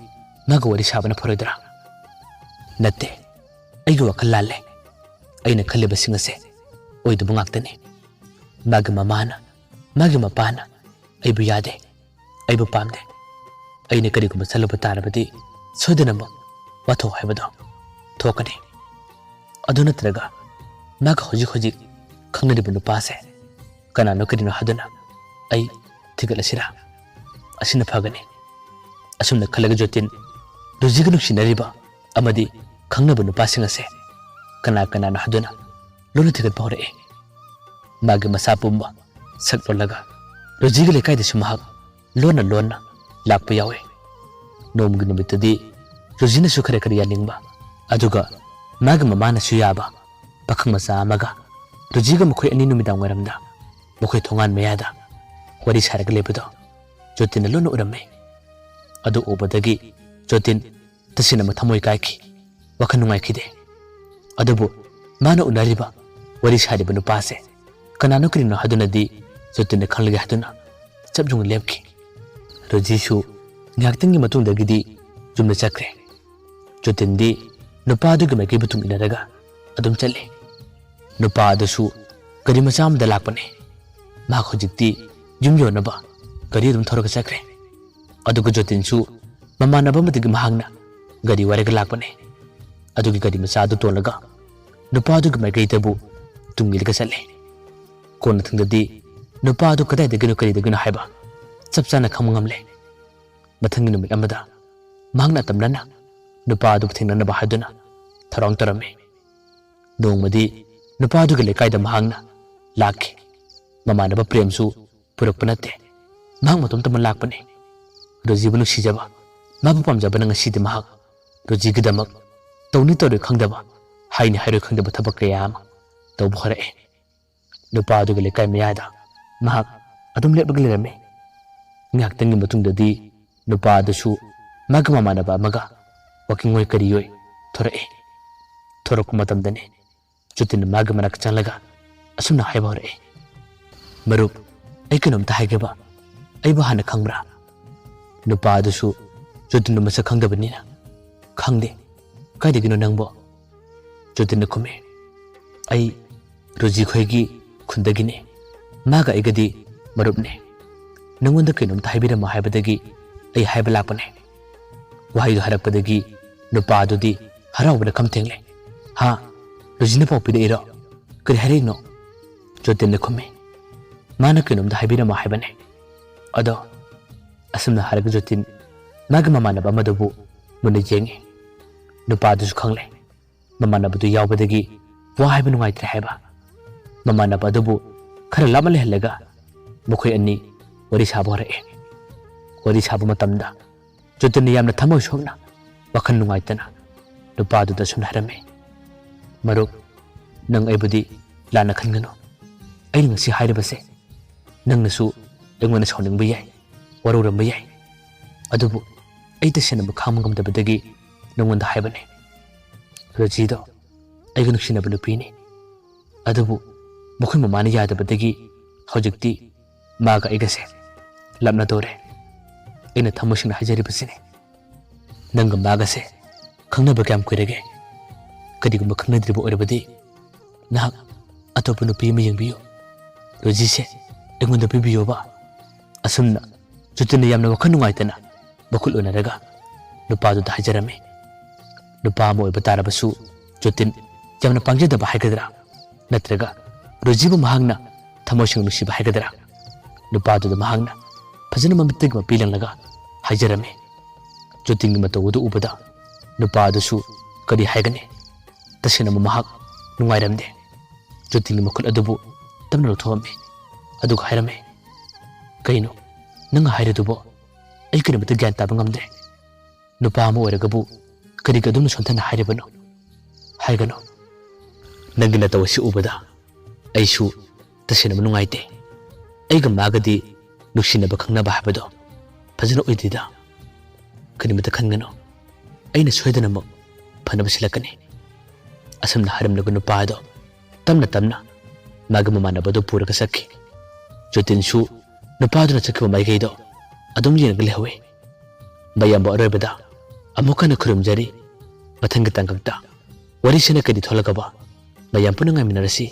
ꯃꯥꯒ ꯋꯥꯔꯤ ꯁꯥꯕꯅ ꯐꯔꯣꯏꯗ꯭ꯔꯥ? ꯅꯠꯇꯦ, ꯑꯩꯒꯤ ꯋꯥꯈꯜ ꯂꯥꯜꯂꯦ꯫ ꯑꯩꯅ ꯈꯜꯂꯤꯕꯁꯤꯡ ꯑꯁꯦ ꯑꯣꯏꯗꯕ ꯉꯥꯛꯇꯅꯤ꯫ ꯃꯥꯒꯤ ꯃꯃꯥꯅ, ꯃꯥꯒꯤ ꯃꯄꯥꯅ ꯑꯩꯕꯨ ꯌꯥꯗꯦ, ꯑꯩꯕꯨ ꯄꯥꯝꯗꯦ꯫ ꯑꯩꯅ ꯀꯔꯤꯒꯨꯝꯕ ꯆꯠꯂꯨꯕ ꯇꯥꯔꯕꯗꯤ ꯁꯣꯏꯗꯅꯃꯛ ꯋꯥꯊꯣꯛ ꯍꯥꯏꯕꯗꯣ ꯊꯣꯛꯀꯅꯤ꯫ ꯑꯗꯨ ꯅꯠꯇ꯭ꯔꯒ ꯃꯥꯒ ꯍꯧꯖꯤꯛ ꯍꯧꯖꯤꯛ ꯈꯪꯅꯔꯤꯕ ꯅꯨꯄꯥꯁꯦ ꯀꯅꯥꯅꯣ ꯀꯔꯤꯅꯣ ꯍꯥꯏꯗꯨꯅ ꯑꯩ ꯊꯤꯒꯠꯂꯁꯤꯔꯥ? ꯑꯁꯤꯅ ꯐꯒꯅꯤ꯫ ꯑꯁꯨꯝꯅ ꯈꯜꯂꯒ ꯖꯣꯇꯤꯟ ꯔꯣꯖꯤꯒ ꯅꯨꯡꯁꯤꯅꯔꯤꯕ ꯑꯃꯗꯤ ꯈꯪꯅꯕ ꯅꯨꯄꯥꯁꯤꯡ ꯑꯁꯦ ꯀꯅꯥ ꯀꯅꯥꯅꯣ ꯍꯥꯏꯗꯨꯅ ꯂꯣꯟꯅ ꯊꯤꯒꯠꯄ ꯍꯧꯔꯛꯏ꯫ ꯃꯥꯒꯤ ꯃꯁꯥ ꯄꯨꯝꯕ ꯁꯛ ꯂꯣꯜꯂꯒ ꯔꯣꯖꯤꯒꯤ ꯂꯩꯀꯥꯏꯗꯁꯨ ꯃꯍꯥꯛ ꯂꯣꯟꯅ ꯂꯣꯟꯅ ꯂꯥꯛꯄ ꯌꯥꯎꯏ꯫ ꯅꯣꯡꯃꯒꯤ ꯅꯨꯃꯤꯠꯇꯗꯤ ꯔꯣꯖꯤꯅꯁꯨ ꯈꯔ ꯈꯔ ꯌꯥꯅꯤꯡꯕ, ꯑꯗꯨꯒ ꯃꯥꯒꯤ ꯃꯃꯥꯅꯁꯨ ꯌꯥꯕ ꯄꯥꯈꯪ ꯃꯆꯥ ꯑꯃꯒ ꯔꯣꯖꯤꯒ ꯃꯈꯣꯏ ꯑꯅꯤ ꯅꯨꯃꯤꯗꯥꯡ ꯋꯥꯏꯔꯝꯗ ꯃꯈꯣꯏ ꯊꯣꯡꯒꯥꯟ ꯃꯌꯥꯗ ꯋꯥꯔꯤ ꯁꯥꯔꯒ ꯂꯩꯕꯗꯣ ꯖꯣꯇꯤꯟꯅ ꯂꯣꯟꯅ ꯎꯔꯝꯃꯤ꯫ ꯑꯗꯨ ꯎꯕꯗꯒꯤ ꯖꯣꯇꯤꯟ ꯇꯁꯦꯡꯅ ꯃꯊꯃꯣꯏ ꯀꯥꯏꯈꯤ, ꯋꯥꯈꯜ ꯅꯨꯡꯉꯥꯏꯈꯤꯗꯦ꯫ ꯑꯗꯨꯕꯨ ꯃꯥꯅ ꯎꯅꯔꯤꯕ, ꯋꯥꯔꯤ ꯁꯥꯔꯤꯕ ꯅꯨꯄꯥꯁꯦ ꯀꯅꯥꯅꯣ ꯀꯔꯤꯅꯣ ꯍꯥꯏꯗꯨꯅꯗꯤ ꯖꯣꯇꯤꯟꯅ ꯈꯪꯂꯒꯦ ꯍꯥꯏꯗꯨꯅ ꯆꯞ ꯌꯨꯡꯅ ꯂꯦꯞꯈꯤ꯫ ꯔꯣꯖꯤꯁꯨ ꯉꯥꯏꯍꯥꯛꯇꯪꯒꯤ ꯃꯇꯨꯡꯗꯒꯤꯗꯤ ꯌꯨꯝꯗ ꯆꯠꯈ꯭ꯔꯦ꯫ ꯖꯣꯇꯤꯟꯗꯤ ꯅꯨꯄꯥ ꯑꯗꯨꯒꯤ ꯃꯥꯏꯀꯩꯕꯨ ꯇꯨꯡ ꯏꯟꯅꯔꯒ ꯑꯗꯨꯝ ꯆꯠꯂꯤ꯫ ꯅꯨꯄꯥ ꯑꯗꯨꯁꯨ ꯒꯥꯔꯤ ꯃꯆꯥ ꯑꯃꯗ ꯂꯥꯛꯄꯅꯤ꯫ ꯃꯍꯥꯛ ꯍꯧꯖꯤꯛꯇꯤ ꯌꯨꯝ ꯌꯧꯅꯕ ꯒꯥꯔꯤ ꯑꯗꯨꯝ ꯊꯧꯔꯒ ꯆꯠꯈ꯭ꯔꯦ꯫ ꯑꯗꯨꯒ ꯖꯣꯇꯤꯟꯁꯨ ꯃꯃꯥꯟꯅꯕ ꯑꯃꯗꯒꯤ ꯃꯍꯥꯛꯅ ꯒꯥꯔꯤ ꯋꯥꯏꯔꯒ ꯂꯥꯛꯄꯅꯤ꯫ ꯑꯗꯨꯒꯤ ꯒꯥꯔꯤ ꯃꯆꯥ ꯑꯗꯨ ꯇꯣꯡꯂꯒ ꯅꯨꯄꯥ ꯑꯗꯨꯒꯤ ꯃꯥꯏꯀꯩꯗꯕꯨ ꯇꯨꯡ ꯏꯜꯂꯒ ꯆꯠꯂꯤ꯫ ꯀꯣꯟꯅꯊꯪꯗꯗꯤ ꯅꯨꯄꯥ ꯑꯗꯨ ꯀꯗꯥꯏꯗꯒꯤꯅꯣ ꯀꯔꯤꯗꯒꯤꯅꯣ ꯍꯥꯏꯕ ꯆꯞ ꯆꯥꯅ ꯈꯪꯕ ꯉꯝꯂꯦ꯫ ꯃꯊꯪꯒꯤ ꯅꯨꯃꯤꯠ ꯑꯃꯗ ꯃꯍꯥꯛꯅ ꯑꯇꯝꯅꯅ ꯅꯨꯄꯥ ꯑꯗꯨꯕꯨ ꯊꯦꯡꯅꯅꯕ ꯍꯥꯏꯗꯨꯅ ꯊꯧꯔꯥꯡ ꯇꯧꯔꯝꯃꯤ꯫ ꯅꯣꯡꯃꯗꯤ ꯅꯨꯄꯥ ꯑꯗꯨꯒꯤ ꯂꯩꯀꯥꯏꯗ ꯃꯍꯥꯛꯅ ꯂꯥꯛꯈꯤ꯫ ꯃꯃꯥꯟꯅꯕ ꯄ꯭ꯔꯦꯝꯁꯨ ꯄꯨꯔꯛꯄ ꯅꯠꯇꯦ, ꯃꯍꯥꯛ ꯃꯇꯣꯝꯇꯃꯛ ꯂꯥꯛꯄꯅꯤ꯫ ꯔꯣꯖꯤꯕꯨ ꯅꯨꯡꯁꯤꯖꯕ, ꯃꯥꯕꯨ ꯄꯥꯝꯖꯕꯅ ꯉꯁꯤꯗꯤ ꯃꯍꯥꯛ ꯔꯣꯖꯤꯒꯤꯗꯃꯛ ꯇꯧꯅꯤ ꯇꯧꯔꯣꯏ ꯈꯪꯗꯕ, ꯍꯥꯏꯅꯤ ꯍꯥꯏꯔꯣꯏ ꯈꯪꯗꯕ ꯊꯕꯛ ꯀꯌꯥ ꯑꯃ ꯇꯧꯕ ꯍꯧꯔꯛꯑꯦ꯫ ꯅꯨꯄꯥ ꯑꯗꯨꯒꯤ ꯂꯩꯀꯥꯏ ꯃꯌꯥꯗ ꯃꯍꯥꯛ ꯑꯗꯨꯝ ꯂꯦꯞꯂꯒ ꯂꯩꯔꯝꯃꯤ꯫ ꯉꯥꯏꯍꯥꯛꯇꯪꯒꯤ ꯃꯇꯨꯡꯗꯗꯤ ꯅꯨꯄꯥ ꯑꯗꯨꯁꯨ ꯃꯥꯒꯤ ꯃꯃꯥꯟꯅꯕ ꯑꯃꯒ ꯋꯥꯀꯤꯡ ꯑꯣꯏ ꯀꯔꯤ ꯑꯣꯏ ꯊꯣꯔꯛꯑꯦ꯫ ꯊꯣꯔꯛꯄ ꯃꯇꯝꯗꯅꯤ ꯖꯣꯇꯤꯟꯅ ꯃꯥꯒꯤ ꯃꯅꯥꯛꯇ ꯆꯪꯂꯒ ꯑꯁꯨꯝꯅ ꯍꯥꯏꯕ ꯍꯧꯔꯛꯑꯦ, "ꯃꯔꯨꯞ, ꯑꯩ ꯀꯩꯅꯣꯝꯇ ꯍꯥꯏꯒꯦꯕ, ꯑꯩꯕꯨ ꯍꯥꯟꯅ ꯈꯪꯕ꯭ꯔꯥ?" ꯅꯨꯄꯥ ꯑꯗꯨꯁꯨ ꯖꯣꯇꯤꯟꯕꯨ ꯃꯁꯛ ꯈꯪꯗꯕꯅꯤꯅ, "ꯈꯪꯗꯦ, ꯀꯥꯏꯗꯒꯤꯅꯣ ꯅꯪꯕꯣ?" ꯖꯣꯇꯤꯟꯅ ꯈꯨꯝꯃꯤ, "ꯑꯩ ꯔꯣꯖꯤ ꯈꯣꯏꯒꯤ ꯈꯨꯟꯗꯒꯤꯅꯦ꯫ ꯃꯥꯒ ꯑꯩꯒꯗꯤ ꯃꯔꯨꯞꯅꯦ꯫ ꯅꯪꯉꯣꯟꯗ ꯀꯩꯅꯣꯝꯇ ꯍꯥꯏꯕꯤꯔꯝꯃꯣ ꯍꯥꯏꯕꯗꯒꯤ ꯑꯩ ꯍꯥꯏꯕ ꯂꯥꯛꯄꯅꯦ꯫" ꯋꯥꯍꯩꯗꯨ ꯍꯥꯏꯔꯛꯄꯗꯒꯤ ꯅꯨꯄꯥ ꯑꯗꯨꯗꯤ ꯍꯔꯥꯎꯕꯅ ꯈꯝ ꯊꯦꯡꯂꯦ꯫ "ꯍꯥ? ꯔꯣꯖꯤꯅ ꯄꯥꯎ ꯄꯤꯔꯛꯏꯔꯣ? ꯀꯔꯤ ꯍꯥꯏꯔꯛꯏꯅꯣ?" ꯖꯣꯇꯤꯟꯅ ꯈꯨꯝꯃꯤ, "ꯃꯥꯅ ꯀꯩꯅꯣꯝꯇ ꯍꯥꯏꯕꯤꯔꯝꯃꯣ ꯍꯥꯏꯕꯅꯦ꯫" ꯑꯗꯣ ꯑꯁꯨꯝꯅ ꯍꯥꯏꯔꯒ ꯖꯣꯇꯤꯟ ꯃꯥꯒꯤ ꯃꯃꯥꯟꯅꯕ ꯑꯃꯗꯨꯕꯨ ꯃꯨꯟꯅ ꯌꯦꯡꯉꯤ꯫ ꯅꯨꯄꯥꯗꯨꯁꯨ ꯈꯪꯂꯦ, ꯃꯃꯥꯟꯅꯕꯗꯨ ꯌꯥꯎꯕꯗꯒꯤ ꯋꯥ ꯍꯥꯏꯕ ꯅꯨꯡꯉꯥꯏꯇ꯭ꯔꯦ ꯍꯥꯏꯕ꯫ ꯃꯃꯥꯟꯅꯕ ꯑꯗꯨꯕꯨ ꯈꯔ ꯂꯥꯞꯅ ꯂꯩꯍꯜꯂꯒ ꯃꯈꯣꯏ ꯑꯅꯤ ꯋꯥꯔꯤ ꯁꯥꯕ ꯍꯧꯔꯛꯑꯦ꯫ ꯋꯥꯔꯤ ꯁꯥꯕ ꯃꯇꯝꯗ ꯖꯣꯇꯤꯟꯅ ꯌꯥꯝꯅ ꯊꯃꯣꯏ ꯁꯣꯛꯅ, ꯋꯥꯈꯜ ꯅꯨꯡꯉꯥꯏꯇꯅ ꯅꯨꯄꯥꯗꯨꯗ ꯑꯁꯨꯝꯅ ꯍꯥꯏꯔꯝꯃꯤ, "ꯃꯔꯨꯞ, ꯅꯪ ꯑꯩꯕꯨꯗꯤ ꯂꯥꯟꯅ ꯈꯟꯒꯅꯨ꯫ ꯑꯩꯅ ꯉꯁꯤ ꯍꯥꯏꯔꯤꯕꯁꯦ ꯅꯪꯅꯁꯨ ꯑꯩꯉꯣꯟꯗ ꯁꯥꯎꯅꯤꯡꯕ ꯌꯥꯏ, ꯋꯥꯔꯧꯔꯝꯕ ꯌꯥꯏ꯫ ꯑꯗꯨꯕꯨ ꯑꯩ ꯇꯁꯦꯡꯅ ꯈꯥꯡꯕ ꯉꯝꯗꯕꯗꯒꯤ ꯅꯉꯣꯟꯗ ꯍꯥꯏꯕꯅꯦ꯫ ꯔꯣꯖꯤꯗꯣ ꯑꯩꯒ ꯅꯨꯡꯁꯤꯅꯕ ꯅꯨꯄꯤꯅꯤ꯫ ꯑꯗꯨꯕꯨ ꯃꯈꯣꯏ ꯃꯃꯥꯅ ꯌꯥꯗꯕꯗꯒꯤ ꯍꯧꯖꯤꯛꯇꯤ ꯃꯥꯒ ꯑꯩꯒꯁꯦ ꯂꯥꯞꯅꯗꯧꯔꯦ꯫ ꯑꯩꯅ ꯊꯃꯣꯏ ꯁꯦꯡꯅ ꯍꯥꯏꯖꯔꯤꯕꯁꯤꯅꯤ꯫ ꯅꯪꯒ ꯃꯥꯒꯁꯦ ꯈꯪꯅꯕ ꯀꯌꯥꯝ ꯀꯨꯏꯔꯒꯦ? ꯀꯔꯤꯒꯨꯝꯕ ꯈꯪꯅꯗ꯭ꯔꯤꯕ ꯑꯣꯏꯔꯕꯗꯤ ꯅꯍꯥꯛ ꯑꯇꯣꯞꯄ ꯅꯨꯄꯤ ꯑꯃ ꯌꯦꯡꯕꯤꯌꯨ꯫ ꯔꯣꯖꯤꯁꯦ ꯑꯩꯉꯣꯟꯗ ꯄꯤꯕꯤꯌꯣꯕ꯫" ꯑꯁꯨꯝꯅ ꯖꯣꯇꯤꯟꯅ ꯌꯥꯝꯅ ꯋꯥꯈꯜ ꯅꯨꯡꯉꯥꯏꯇꯅ ꯃꯈꯨꯠ ꯎꯅꯔꯒ ꯅꯨꯄꯥꯗꯨꯗ ꯍꯥꯏꯖꯔꯝꯃꯤ꯫ ꯅꯨꯄꯥ ꯑꯃ ꯑꯣꯏꯕ ꯇꯥꯔꯕꯁꯨ ꯖꯣꯇꯤꯟ ꯌꯥꯝꯅ ꯄꯥꯡꯖꯗꯕ ꯍꯥꯏꯒꯗ꯭ꯔꯥ, ꯅꯠꯇ꯭ꯔꯒ ꯔꯣꯖꯤꯕꯨ ꯃꯍꯥꯛꯅ ꯊꯃꯣꯏ ꯁꯦꯡꯅ ꯅꯨꯡꯁꯤꯕ ꯍꯥꯏꯒꯗ꯭ꯔꯥ, ꯅꯨꯄꯥꯗꯨꯗ ꯃꯍꯥꯛꯅ ꯐꯖꯅ ꯃꯃꯤꯠꯇꯒꯤ ꯃꯄꯤ ꯂꯪꯂꯒ ꯍꯥꯏꯖꯔꯝꯃꯤ꯫ ꯖꯣꯇꯤꯟꯒꯤ ꯃꯇꯧ ꯑꯗꯨ ꯎꯕꯗ ꯅꯨꯄꯥ ꯑꯗꯨꯁꯨ ꯀꯔꯤ ꯍꯥꯏꯒꯅꯤ? ꯇꯁꯦꯡꯅ ꯃꯍꯥꯛ ꯅꯨꯡꯉꯥꯏꯔꯝꯗꯦ꯫ ꯖꯣꯇꯤꯟꯒꯤ ꯃꯈꯨꯠ ꯑꯗꯨꯕꯨ ꯇꯞꯅ ꯂꯧꯊꯣꯛꯑꯝꯃꯤ꯫ ꯑꯗꯨꯒ ꯍꯥꯏꯔꯝꯃꯤ, "ꯀꯩꯅꯣ ꯅꯪꯅ ꯍꯥꯏꯔꯤꯗꯨꯕꯣ?" ꯑꯩ ꯀꯔꯤꯃꯠꯇ ꯒ꯭ꯌꯥꯟ ꯇꯥꯕ ꯉꯝꯗ꯭ꯔꯦ꯫ ꯅꯨꯄꯥ ꯑꯃ ꯑꯣꯏꯔꯒꯕꯨ ꯀꯔꯤꯒꯤ ꯑꯗꯨꯝꯅ ꯁꯣꯟꯊꯅ ꯍꯥꯏꯔꯤꯕꯅꯣ? ꯍꯥꯏꯒꯅꯨ꯫ ꯅꯪꯒꯤ ꯅꯇꯧ ꯑꯁꯤ ꯎꯕꯗ ꯑꯩꯁꯨ ꯇꯁꯦꯡꯅ ꯅꯨꯡꯉꯥꯏꯇꯦ꯫ ꯑꯩꯒ ꯃꯥꯒꯗꯤ ꯅꯨꯡꯁꯤꯅꯕ ꯈꯪꯅꯕ ꯍꯥꯏꯕꯗꯣ ꯐꯖꯅ ꯑꯣꯏꯗꯦꯗ꯫ ꯀꯔꯤꯃꯠꯇ ꯈꯟꯒꯅꯨ, ꯑꯩꯅ ꯁꯣꯏꯗꯅꯃꯛ ꯐꯅꯕ ꯁꯤꯜꯂꯛꯀꯅꯤ꯫ ꯑꯁꯨꯝꯅ ꯍꯥꯏꯔꯝꯂꯒ ꯅꯨꯄꯥ ꯑꯗꯣ ꯇꯞꯅ ꯇꯞꯅ ꯃꯥꯒꯤ ꯃꯃꯥꯟꯅꯕꯗꯣ ꯄꯨꯔꯒ ꯆꯠꯈꯤ꯫ ꯖꯣꯇꯤꯟꯁꯨ ꯅꯨꯄꯥꯗꯨꯅ ꯆꯠꯈꯤꯕ ꯃꯥꯏꯀꯩꯗꯣ ꯑꯗꯨꯝ ꯌꯦꯡꯂꯒ ꯂꯩꯍꯧꯋꯤ꯫ ꯃꯌꯥꯝꯕꯨ ꯑꯔꯣꯏꯕꯗ ꯑꯃꯨꯛ ꯍꯟꯅ ꯈꯨꯔꯨꯝꯖꯔꯤ꯫ ꯃꯊꯪꯒꯤ ꯇꯥꯡꯀꯛꯇ ꯋꯥꯔꯤꯁꯤꯅ ꯀꯔꯤ ꯊꯣꯛꯂꯛꯀꯕ ꯃꯌꯥꯝ ꯄꯨꯟꯅ ꯉꯥꯏꯃꯤꯟꯅꯔꯁꯤ꯫